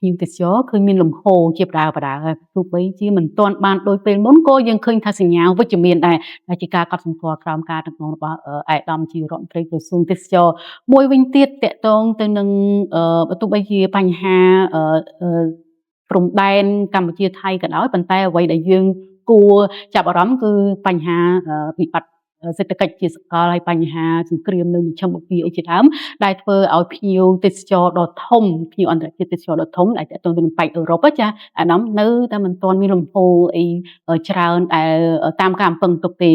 ភ្ញៀវទេសចរឃើញមានលំហូរជាបដាបដាហើយទោះបីជាមិនទាន់បានដូចពេលមុនក៏យើងឃើញថាសញ្ញាវិជ្ជមានដែរដែលជាការកត់សម្គាល់ក្រោមការដឹកនាំរបស់ឯកឧត្តមជារដ្ឋមន្ត្រីក្រសួងទេសចរមួយវិញទៀតតកតងទៅនឹងបើទោះបីជាបញ្ហាព្រំដែនកម្ពុជាថៃក៏ដោយប៉ុន្តែអ្វីដែលយើងគួរចាប់អារម្មណ៍គឺបញ្ហាវិបត្តិសេដ្ឋកិច្ចជាសកលហើយបញ្ហាសង្គ្រាមនៅមជ្ឈមបូព៌ាអីជាដើមដែលធ្វើឲ្យភ្ញៀវទេសចរដ៏ធំភ្ញៀវអន្តរជាតិទេសចរដ៏ធំដែលតទៅនឹងប៉ែកអឺរ៉ុបចាអាដាមនៅតែមិនទាន់មានលំហូរអីច្រើនដែលតាមការរំពឹងទុកទេ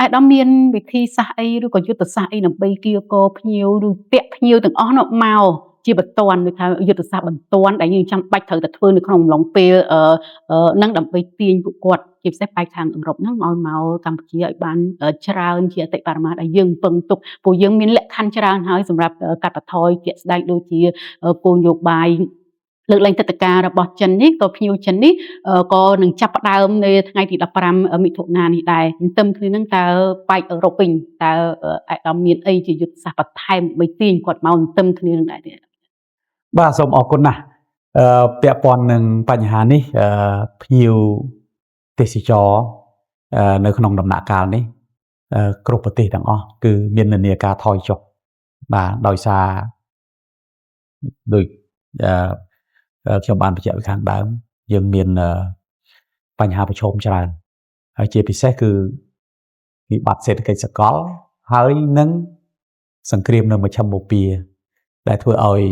អាដាមមានវិធីសាស្ត្រអីឬក៏យុទ្ធសាស្ត្រអីដើម្បីកៀរគរភ្ញៀវឬទាក់ភ្ញៀវទាំងអស់នោះមកជាបន្ទាន់ដូចថាយុទ្ធសាស្ត្របន្ទាន់ដែលយើងចាំបាច់ត្រូវតែធ្វើនៅក្នុងអំឡុងពេលនឹងដើម្បីទាញពួកគាត់ជាពិសេសប៉ែកខាងអឺរ៉ុបហ្នឹងឲ្យមកកម្ពុជាឲ្យបានច្រើនជាអតិបរមាដែលយើងពឹងទុកព្រោះយើងមានលក្ខខណ្ឌច្រើនហើយសម្រាប់កាត់បន្ថយជាក់ស្ដែងដូចជាគោលនយោបាយលើកលែងទឹកតការរបស់ចិននេះក៏ភ្ញៀវចិននេះក៏នឹងចាប់ផ្ដើមនៅថ្ងៃទី15មិថុនានេះដែរទន្ទឹមគ្នានឹងតើប៉ែកអឺរ៉ុបវិញតើឯកឧត្តមមានអីជាយុទ្ធសាស្ត្របន្ថែមដើម្បីទាញគាត់មកទន្ទឹមគ្នានឹងដែរទេ បាទសូមអរគុណណាស់អឺពាក់ព័ន្ធនឹងបញ្ហានេះអឺភ្ញៀវទេសចរនៅក្នុងដំណាក់កាលនេះគ្រប់ប្រទេសទាំងអស់គឺមាននិន្នាការថយចុះបាទដោយសារដូចខ្ញុំបានបញ្ជាក់ពីខាងដើមយើងមានបញ្ហាប្រឈមច្រើនហើយជាពិសេសគឺវិបត្តិសេដ្ឋកិច្ចសកលហើយនឹងសង្គ្រាមនៅមជ្ឈមបូព៌ាដែលធ្វើឲ្យ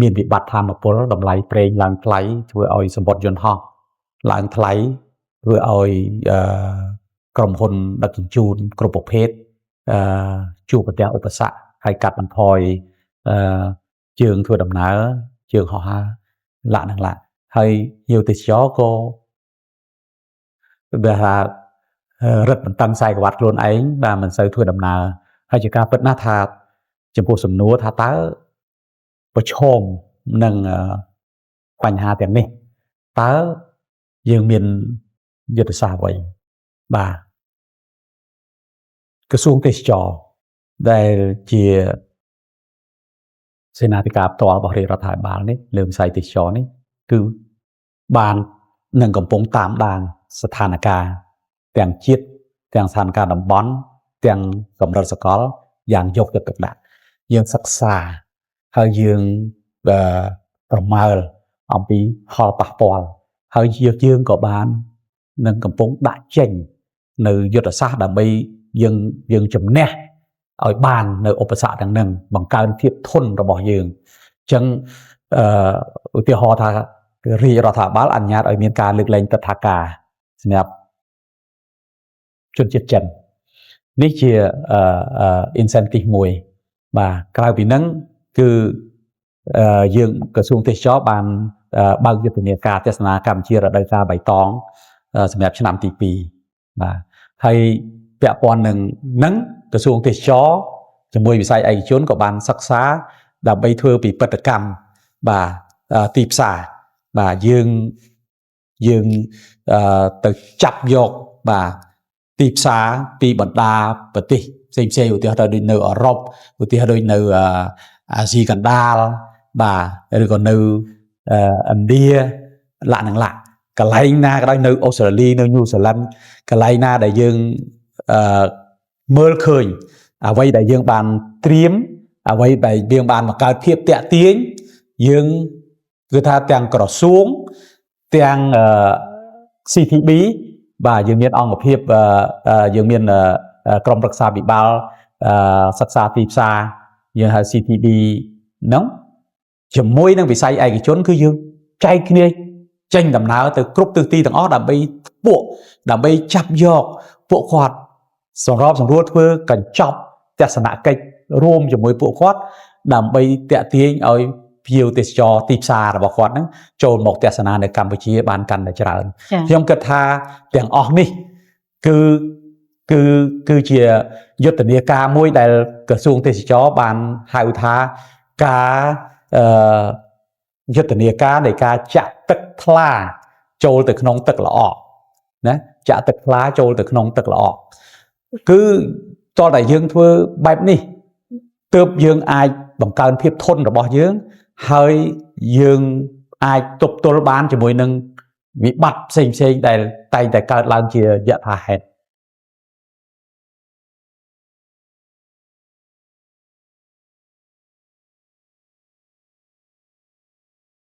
មានវិបត្តិធម្មពលតម្លៃប្រេងឡើងថ្លៃធ្វើឲ្យសម្បត្តិយន្តហោះឡើងថ្លៃធ្វើឲ្យក្រុមហ៊ុនដឹកជញ្ជូនគ្រប់ប្រភេទជួបប្រទះឧបសគ្គហើយកាត់បន្ថយជើងធ្វើដំណើរជើងហោះហើរលាក់នឹងលាក់ហើយភ្ញៀវទេសចរក៏វាថារឹតបន្តឹងខ្សែក្រវ៉ាត់ខ្លួនឯងបាទមិនសូវធ្វើដំណើរហើយជាការពិតណាស់ថាចំពោះសំណួរថាតើប្រឈមនឹងបញ្ហាទាំងនេះតើយើងមានយុទ្ធសាស្ត្រអ្វីបាទក្រសួងទេសចរដែលជាសេនាធិការផ្ទាល់របស់រាជរដ្ឋាភិបាលនេះលើវិស័យទេសចរនេះគឺបាននឹងកំពុងតាមដានស្ថានភាពទាំងជាតិទាំងស្ថានភាពតំបន់ទាំងកម្រិតសកលយ៉ាងយកចិត្តទុកដាក់យើងសិក្សាហើយយើងប្រមើលអំពីផលប៉ះពាល់ហើយយើងក៏បាននឹងកំពុងដាក់ចេញនៅយុទ្ធសាស្ត្រដើម្បីយើងជំនះឲ្យបាននៅឧបសគ្គទាំងនឹងបង្កើនភាពធន់របស់យើងអញ្ចឹងឧទាហរណ៍ថារាជរដ្ឋាភិបាលអនុញ្ញាតឲ្យមានការលើកលែងទិដ្ឋាការសម្រាប់ជនជាតិចិននេះជា incentive មួយបាទក្រៅពីហ្នឹងគឺយើងក្រសួងទេសចរបានបើកយុទ្ធនាការទស្សនាកម្ពុជារដូវកាលបៃតងសម្រាប់ឆ្នាំទី2បាទហើយពាក់ព័ន្ធនឹងនឹងក្រសួងទេសចរជាមួយវិស័យឯកជនក៏បានសិក្សាដើម្បីធ្វើពិពិធកម្មបាទទីផ្សារបាទយើងទៅចាប់យកបាទទីផ្សារពីបណ្ដាប្រទេសផ្សេងផ្សេងឧទាហរណ៍ដូចនៅអឺរ៉ុបឧទាហរណ៍ដូចនៅអាស៊ីកណ្ដាលបាទឬក៏នៅឥណ្ឌាលក្ខណៈលក្ខកន្លែងណាក៏ដោយនៅអូស្ត្រាលីនៅញូហ្សេឡង់កន្លែងណាដែលយើងមើលឃើញអ្វីដែលយើងបានត្រៀមអ្វីដែលយើងបានបង្កើតភាពតាក់ទាញយើងគឺថាទាំងក្រសួងទាំង CTB បាទយើងមានអង្គភាពយើងមានក្រុមប្រឹក្សាពិបាលសិក្សាទីផ្សារយើងហៅ CTB ហ្នឹងជាមួយនឹងវិស័យឯកជនគឺយើងចែកគ្នាចេញដំណើរទៅគ្រប់ទិសទីទាំងអស់ដើម្បីពួកដើម្បីចាប់យកពួកគាត់សម្របសម្រួលធ្វើកញ្ចប់ទស្សនកិច្ចរួមជាមួយពួកគាត់ដើម្បីតាក់ទាញឲ្យភ្ញៀវទេសចរទីផ្សាររបស់គាត់ហ្នឹងចូលមកទស្សនានៅកម្ពុជាបានកាន់តែច្រើនខ្ញុំគិតថាទាំងអស់នេះគឺគឺគឺជាយុទ្ធនាការមួយដែលក្រសួងទេសចរបានហៅថាការយុទ្ធនាការនៃការចាក់ទឹកថ្លាចូលទៅក្នុងទឹកល្អក់ណាចាក់ទឹកថ្លាចូលទៅក្នុងទឹកល្អក់គឺតោះតែយើងធ្វើបែបនេះទើបយើងអាចបង្កើនភាពធន់របស់យើងហើយយើង អាចទប់ទល់បានជាមួយនឹងវិបត្តិផ្សេងផ្សេងៗដែលតែងតែកើតឡើងជាយថាហេតុ។